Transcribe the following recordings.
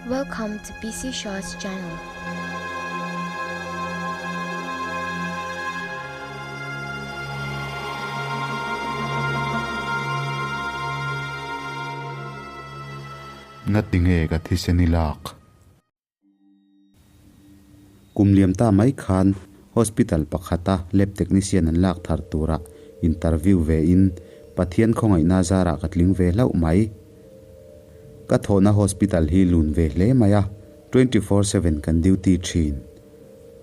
Welcome to PC Shaw's channel. Ngati nge ka thisen i lak? Kum liam ta mai khan hospital pakhata lab technician an lak thar tura interview ve in Pathian khawngaihna zarah ka tling ve hlauh mai. Ka thawhna hospital hi lun ve hle mai a, 24/7 kan duty thin.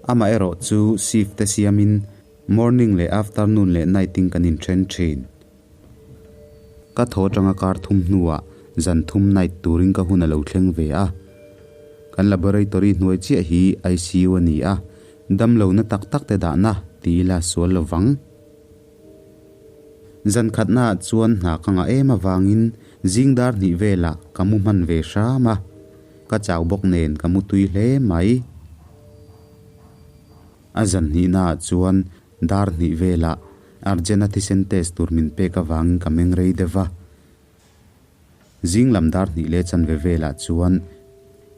Amaherawh chu shift te siamin morning leh afternoon leh night in kan inthen thin. Ka thaw atanga kar thum hnuah zan thum night turin ka hun a lo thleng ve a. Kan laboratory hnuai chiah hi ICU a ni a, damlohna tak tak te dahna ti ila sual lo vang. Zan khatnaah chuan hna ka ngah em avangin zing dar hnih velah ka mu hman ve hram a, ka chau bawk nen ka mu tui hle mai. A zan hnihnaah chuan dar hnih velah Arjena thisen test tur min pek avangin ka meng rei deuh va. Zing lam dar hnih leh chanve velah chuan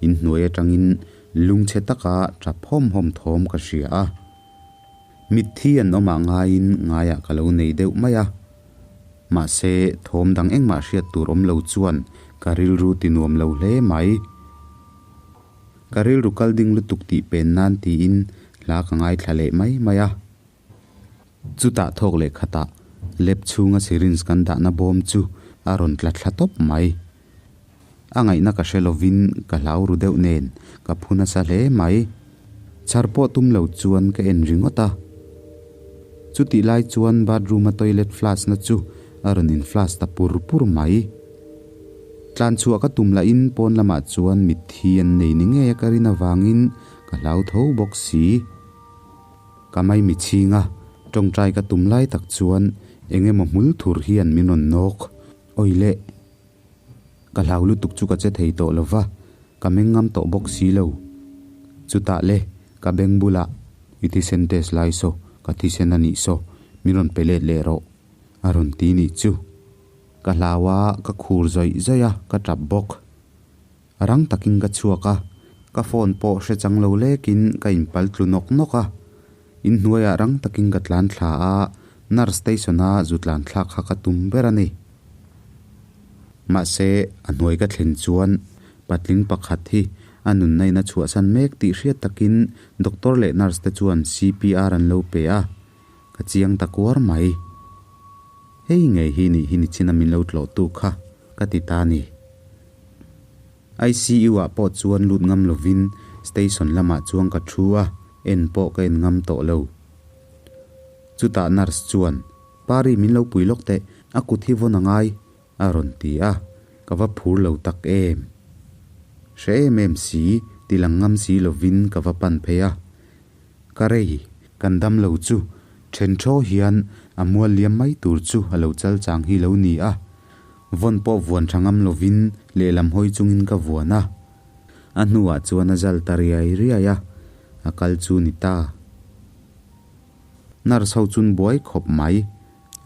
inhnuai atangin lungchhe taka tap hawm hawm thawm ka hria a. Mitthi an awmah ngaiin ngaiah ka lo nei deuh mai a. Mahse, thawm dang engmah hriat tur awm lo chuan ka rilru ti nuam lo hle mai. Ka rilru kal ding lutuk tih pen nan tiin hla ka ngaithla leh mai mai a. Chutah thawk leh khatah lab chhunga syringe kan dahna bawm chu a rawn tla thla tawp mai. A ngaihna ka hre lovin ka hlau ru deuh nen ka phu nasa hle mai. Chhar pawh tum lo chuan ka en ringawt a. Chutih lai chuan bathroom a toilet flush na chu a rawn in flush ta pur pur mai. Tlan chhuah ka tum lahin pawn lamah chuan mitthi an nei ni ngei a ka rin avangin ka hlau tho bawk si. Ka maimi chhinga tawngtai ka tum lai tak chuan eng emaw hmul thur hian min rawn nawk. Awi leh! Ka hlau lutuk chu ka che thei tawh lo va, ka meng ngam tawh bawk si lo. Chutah le, ka beng bulah, I thisen test lai saw, ka thisen a nih saw, min rawn pe let leh rawh, a rawn ti nih chu. Ka hlau a, ka khur zawih zawih a, ka tap bawk. Rang takin ka chhuak a, ka phone pawh hre chang lo lekin ka inpal tlu nawk nawk a. Inhnuaiah rang takin ka tlan thla a, nurse station-a zu tlan thlak kha ka tum ber a ni. Mahse, a hnuai ka thlen chuan patling pakhat hi a nunna in a chhuahsan mek tih hriat takin doctor leh nurse te chuan CPR an lo pe a, ka chiang ta kuar mai. Hei ngei hi nih hi nichina min lo tlawhtu kha ka ti ta a ni. ICU ah pawh chuan lut ngam lovin station lamah chuan ka thu a, en pawh ka en ngam tawh lo. Chutah nurse chuan, Pari min lo pui lawk teh, a kut hi vawn a ngai, a rawn ti a, ka va phur lo tak em. Hre em em si, ti lang ngam si lovin ka va pan phei a. Ka rei, kan dam lo chu, then thaw hian a mual liam mai tur chu a lo chal chang hi lo ni a. Vawn pawh vuan tha ngam lovin lehlam hawi chungin ka vuan a. A hnuah chuan a zal ta riai riai a, a kal chu ni ta. Nurse ho chun buai khawp mai.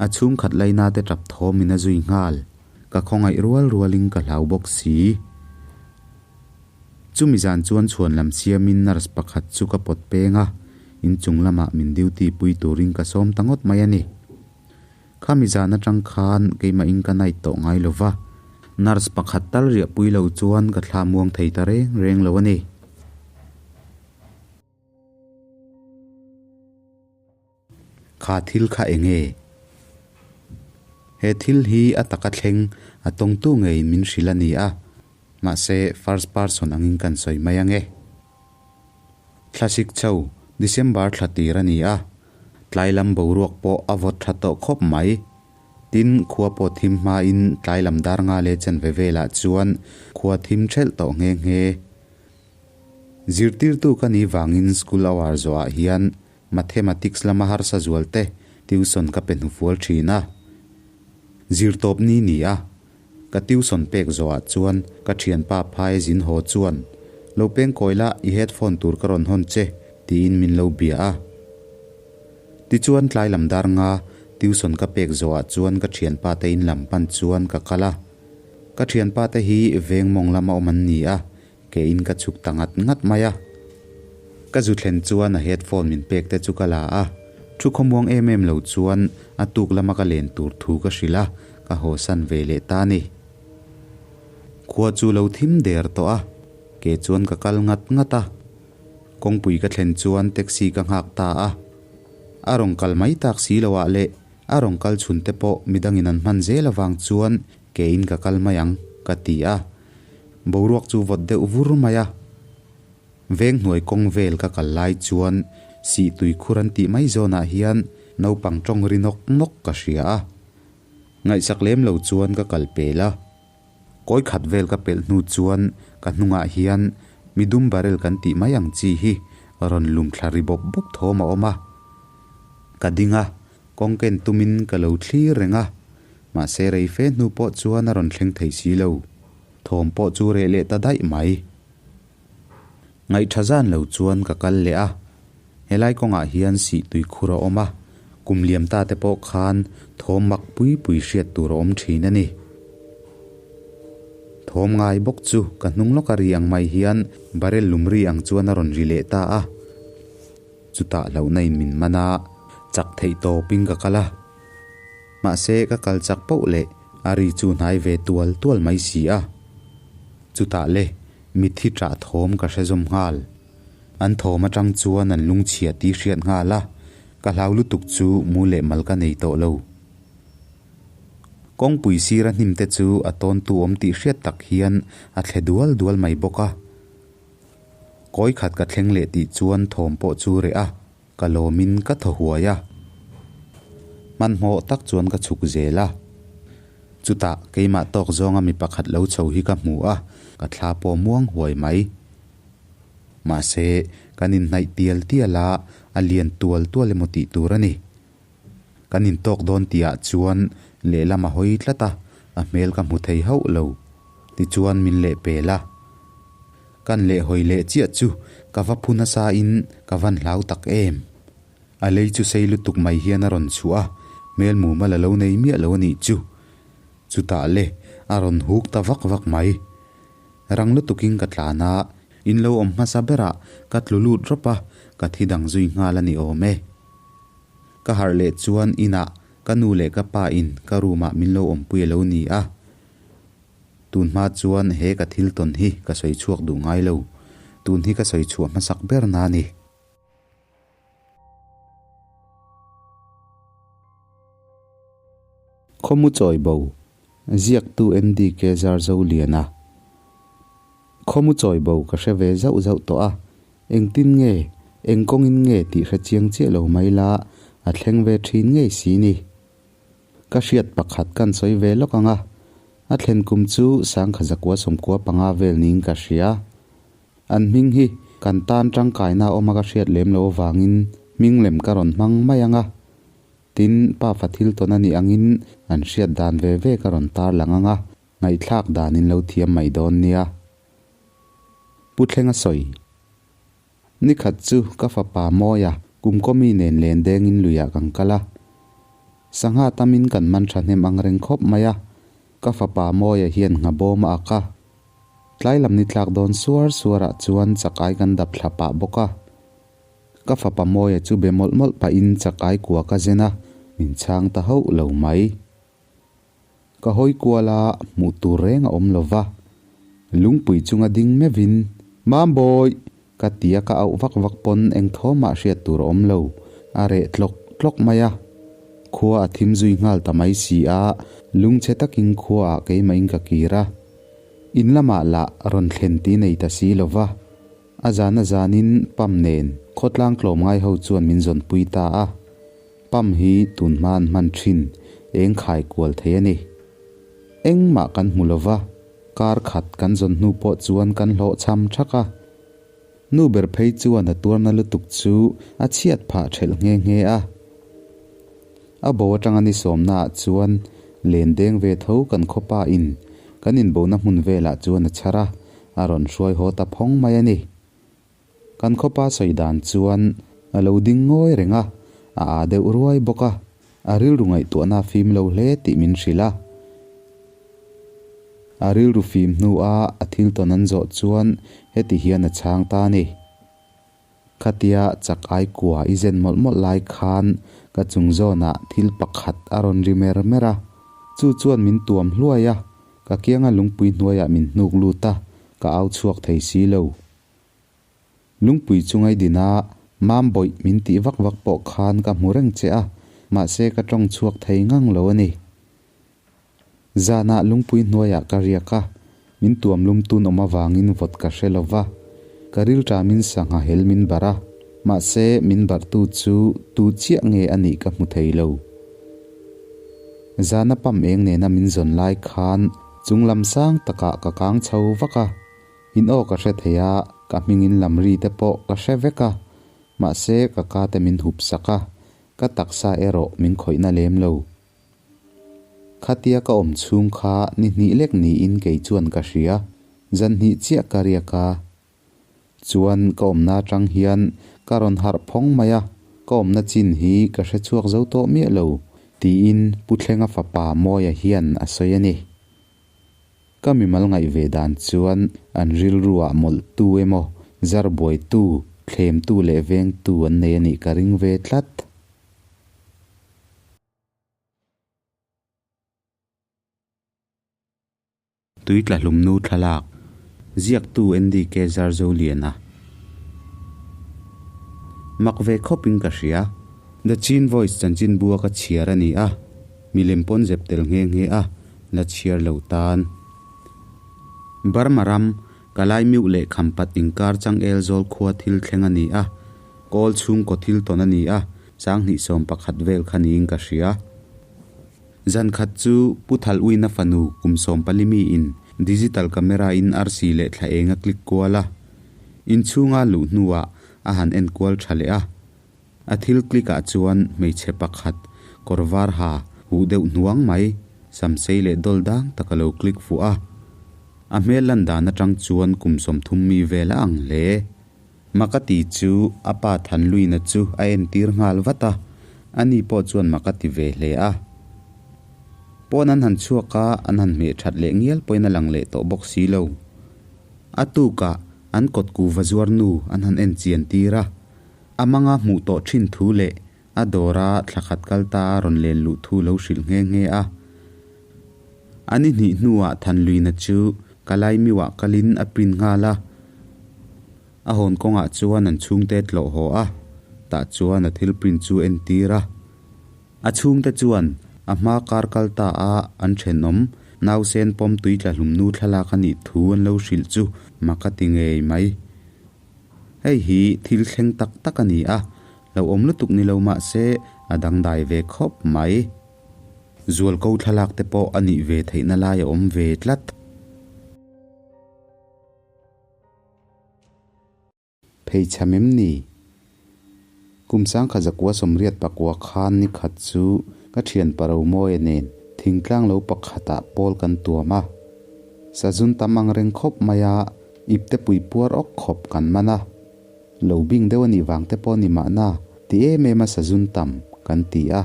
A chhungkhat laina te tap thawmin a zui nghal. Ka khawngaih rual rualin ka hlau bawk si. Chumi zan chuan chhuan lam siamin nurse pakhat chu ka pawt peng a, inchung lamah min duty pui turin ka sawm ta ngawt mai a ni. Khami zan atang khan keimahin ka night tawh ngai lo va, nurse pakhat tal riah pui lo chuan ka thla muang thei ta reng reng lo a ni. Kha thil kha eng nge? He thil hi a taka thleng a tawngtu ngeiin min hrilh a ni a, mahse first person angin kan sawi mai ang e. Thlasik chho, December thla tir a ni a, tlai lam boruak pawh a vawt tha tawh khawp mai. Tin, khua pawh thim hmain tlai lam dar nga leh chanve velah chuan khua thim thelh tawh nghe nghe. Zirtirtu ka nih vangin school hour zawhah hian Mathematics lama harsa zual te tuition ka pe hnufual thin a. Zirtawp ni ni a, ka tuition pek zawhah chuan ka thianpa phai zin haw chuan, Lo peng kawi la, i headphone tur ka rawn hawn che, tiin min lo bia a. Tichuan tlai lam dar nga tuition ka pek zawhah chuan ka thianpa te in lam pan chuan ka kal a. Ka thianpa te hi veng mawng lama awm an ni a. Ke in ka chhuk ta ngat ngat mai a. Ka zu thlen chuan a headphone min pek te chu ka la a, thu khawmuang em em lo chuan a tuk lama ka len tur thu ka hrilh a, ka hawsan ve leh ta a ni. Khua chu lo thim der tawh a, ke chuan ka kal ngat ngat a. Kawngpui ka thlen chuan taxi ka nghak ta a. A rawn kal mai tak si lo ah leh a rawn kal chhun te pawh midangin an hman zel avang chuan Keiin ka kal mai ang, ka ti a. Boruak chu vawt deuh vur mai a. Veng hnuai kawng vel ka kal lai chuan sih tui khur an tih mai zawnah hian naupang tawng ri nawk nawk ka hria a. Ngaihsak lem lo chuan ka kal pel a. Kawi khat vel ka pelh hnu chuan ka hnungah hian midum barrel kan tih mai ang chi hi rawn lum thla ri bawp bawp thawm a awm a. Ka ding a, Kawng ken tumin ka lo thlir reng a, mahse rei fe hnu pawh chuan a rawn thleng thei si lo. Thawm pawh chu reh leh ta daih mai. Ngaihṭha zan lo chuan ka kal leh a, helai kawngah hian sih tui khur a awm a, kum liam ta te pawh khan thawm mak pui pui hriat tur a awm ṭhin a ni. Thawm ngai bawk chu ka hnung lawka ri ang mai hian barrel lum ri ang chuan a rawn ri leh ta a. Chutah hlauhna in min man a, chak theih tawpin ka kal a. Mahse ka kal chak poh leh a ri chu hnai ve tual tual mai si a. Chutah le mitthi ṭah thawm ka hre zawm nghal. An thawm aṭang chuan an lungchhia tih hriat nghal a, ka hlau lutuk chu mu leh mal ka nei tawh lo. Kawngpui sira hnim te chu a tawntu awm tih hriat tak hian a thle dual dual mai bawk a. Kawi khat ka thleng leh tih chuan thawm pawh chu reh a, ka lawmin ka thaw huai a. Hmanhmawh tak chuan ka chhuk zel a. Chutah keimah tawk zawnga mi pakhat lo chho hi ka hmu a, ka thla pawh muang huai mai. Mahse, kan inhnaih tial tial a, a lian tual tual emaw tih tur a ni. Kan intawk dawn tihah chuan lehlam a hawi tlat a, a hmel ka hmu thei hauh lo. Tichuan min lehpel a. Kan lehhawi leh chiah chu ka va phu nasa in ka van hlau tak em. A lei chu sei lutuk mai hian a rawn chhuah a, hmel mumal a lo nei miah lo a nih chu. Chutah le a rawn huk ta vak vak mai. Rang lutukin ka tlan a, in lo awm hmasa berah ka tlu lut rawp a, ka thi dang zui nghal a ni awm e. Ka harh leh chuan inah ka nu leh ka pa in ka room ah min lo awmpui a lo ni a. Tun hma chuan he ka thil tawn hi ka sawi chhuak duh ngai lo. Tun hi ka sawi chhuah hmasak ber na a ni. Khawmu chawi bo, ziaktu NDK Zarzoliana. Khawmu chawi bo ka hre ve zauh zauh tawh a, Engtin nge, eng kawngin nge tih hre chiang chiah lo mai la, a thleng ve thin ngei si ni. Ka hriat pakhat kan sawi ve lawk ang a, a thlen kum chu sangkha zakua sawmkua panga vel niin ka hria. An hming hi kan tan tangkaina awma ka hriat lem lo avangin hming lem ka rawn hmang mai ang a. Tin, pafa thil tawn a nih angin an hriat dan ve ve ka rawn tarlang ang a, ngaihthlak danin lo thiam mai dawn nia. Pu Thlenga sawi. Ni khat chu ka fapa Mawia kum kawmi nen len dengin luiah kan kal a. Sangha tamin kan man tha hnem ang reng khawp mai a, ka fapa Mawia hian ngha bawm a ak a. Tlai lam ni tlak dawn suar suarah chuan chakai kan dap thla pah bawk a. Ka fapa Mawia chu be mawlh mawlh pahin chakai kua ka zen a, min chhang ta hauh lo mai. Ka hawi kual a, hmuh tur reng a awm lo va. Lungpui chunga ding meuhin, Mambawi! ka ti a, ka auh vak vak pawn eng thawmah hriat tur a awm lo, a reh tlawk tlawk mai a. Khua a thim zui nghal ta mai si a, lungchhe takin khuaah keimahin ka kir a. In lamah lah rawn thlen ti nei ta si lo va. A zan a zanin pump nen khawtlang tlawmngai ho chuan min zawnpui ta a. Pump hi tun hma an hman thin eng khai kual thei a ni. Engmah kan hmu lo va, kar khat kan zawn hnu pawh chuan kan hlawh chham thak a. Nu ber phei chuan a tuarna lutuk chu a chhiat phah thelh nghe nghe a. A bo atanga ni sawmnaah chuan len deng ve tho kan khawpa in kan inbona hmun velah chuan a chhar a, a rawn hruai haw ta phawng mai a ni. Kan khawpa sawi dan chuan a lo ding ngawi reng a, a aa deuh ruai bawk a, a rilru ngaihtuahna a fim lo hle tih min hrilh a. A rilru fim hnua a thil tawn an zawh chuan heti hian a chhang ta a ni. Khatia chak ai kua i zen mawlh mawlh lai khan ka chung zawnah thil pakhat a rawn ri mer mer a, chu chuan min tuam hluai a, ka kianga lungpui hnuaiah min hnuk lut a, ka au chhuak thei si lo. Lungpui chungai dina mam bawih min tih vak vak pawh khan ka hmu reng che a, mahse ka tawng chhuak thei ngang lo a ni. Zanah lungpui hnuaiah ka riak a, min tuam lum tun awm avangin vawt ka hre lo va, ka rilṭamin sangha hel min barh a, mahse min barhtu chu tu chiah nge a nih ka hmu thei lo. Zana pam eng nena min zawn lai khan chunglam sang takah ka kang chho vak a, in aw ka hre thei a, ka hmingin lam ri te pawh ka hre vek a, mahse ka ka te min hup sak a, ka taksa erawh min khawihna lem lo. Khatia ka awm chhung kha ni hnih lek niin kei chuan ka hria, zan hnih chiah ka riak a. Chuan ka awmna atang hian ka rawn harh phawng mai a, ka awmna chin hi ka hre chhuak zo tawh miah lo, tiin Pu Thlenga fapa Mawia hian a sawi a ni. Ka mimal ngaih ve dan chuan an rilruah mawlhtu emaw, zar buaitu, thlemtu leh vengtu an nei a nih ka ring ve tlat. Tui tla hlum nu thlalak, ziaktu NDK Zarzoliana. Mak ve khawp in ka hria. The Chin Voice chanchin bua ka chhiar a ni a, milem pawn zep tel nghe nghe a, la chhiar lo tan. Burma ram, Kalai Miuh leh Khampat inkar changel zawl khua thil thleng a ni a, kawl chhungkaw thil tawn a ni a, Sanghnih 11 vel kha niin ka hria. Zan khat chu Pu Thalwina fanu kum 14 miin digital camera in arsi leh thla eng a click kual a. Inchhunga luh hnuah a han en kual tha leh a. A thil click ah chuan hmeichhe pakhat kawr var ha huh deuh hnuang mai, samsei leh dawl dang tak a lo click fuh a. A hmel lan dan atang chuan kum 30 mi vel a ang hle. Makati chu a pa Thanluina chu a entir nghal vat a, ani pawh chuan mak a ti ve hle a. Pawn an han chhuak a, an han hmeh that leh ngial pawhin a lang leh tawh bawk si lo. A tukah an kawt kuva zuar nu an han en chian tir a, a manga hmuh tawh thin thu leh a dawra thla khat kal ta a rawn len luh thu lo hrilh nghe nghe a. A ni hnih hnuah Thanluina chu Kalaimiuah kalin a print nghal a. A hawn kawngah chuan an chhungte tlawh haw a, tah chuan a thil print chu entir a. A chhungte chuan a hma kar kal ta a an thenawm nausen pawm tui tla hlum nu thlalak a nih thu an lo hrilh chu mak a ti ngei mai. Hei hi thil thleng tak tak a ni a, lo awm lutuk ni lo mah se a dangdai ve khawp mai. Zualko thlalak te pawh a nih ve theihna lai a awm ve tlat. Pheichham em ni? Kum sangkha zakua sawmriat pakua khan ni khat chu ka thian Paromawia nen thingtlang lo pakhatah pawl kan tuam a. Sazun tam ang reng khawp mai a, ipte pui puar awk khawp kan man a. Lo bing deuh a nih vang te pawh ni mahna ti em em a sazun tam kan ti a.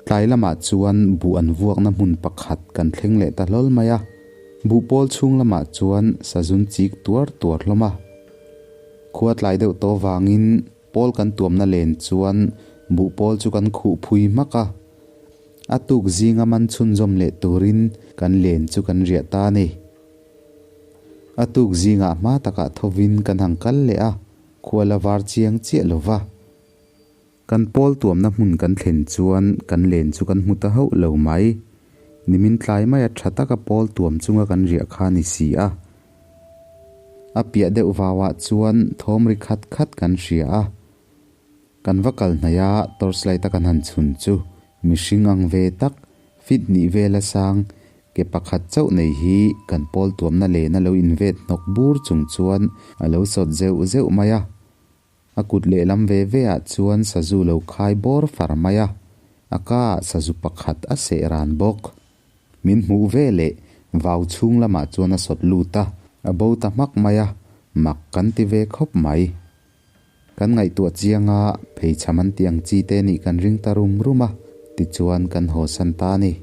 Tlai lamah chuan buh an vuakna hmun pakhat kan thleng leh ta hlawl mai a, buh pawl chhung lamah chuan sazun chik tuar tuar hlawm a. Khua tlai deuh tawh vangin pawl kan tuamna len chuan buh pawl chu kan khuh phui hmak a. A tuk zinga man chhunzawm leh turin kan len chu kan riah ta a ni. A tuk zingah hma takah thovin kan han kal leh a, khua la var chiang chiah lo va. Kan pawl tuamna hmun kan thlen chuan kan len chu kan hmu ta hauh lo mai. Nimin tlai maia tha taka pawl tuam chunga kan riah kha a ni si a. A piah deuh vauah chuan thawm ri khat khat kan hria a. Kan va kal hnaih a torchlight a kan han chhun chu mihring ang ve tak, fit nih vela sang, ke pakhat chauh nei hi kan pawl tuamna len a lo invet hnawk bur chung chuan a lo sawt zeuh zeuh mai a. A kut lehlam ve ve ah chuan sazu lo khai bawr far mai a, a ka ah sazu pakhat a seh ran bawk. Min hmuh ve leh vau chhung lamah chuan a sawt lut a, a bo ta hmak mai a, mak kan ti ve khawp mai. Kan ngaihtuah chiang a, pheichham an tih ang chi te nih kan ring ta rum rum a, tichuan kan haw san ta a ni.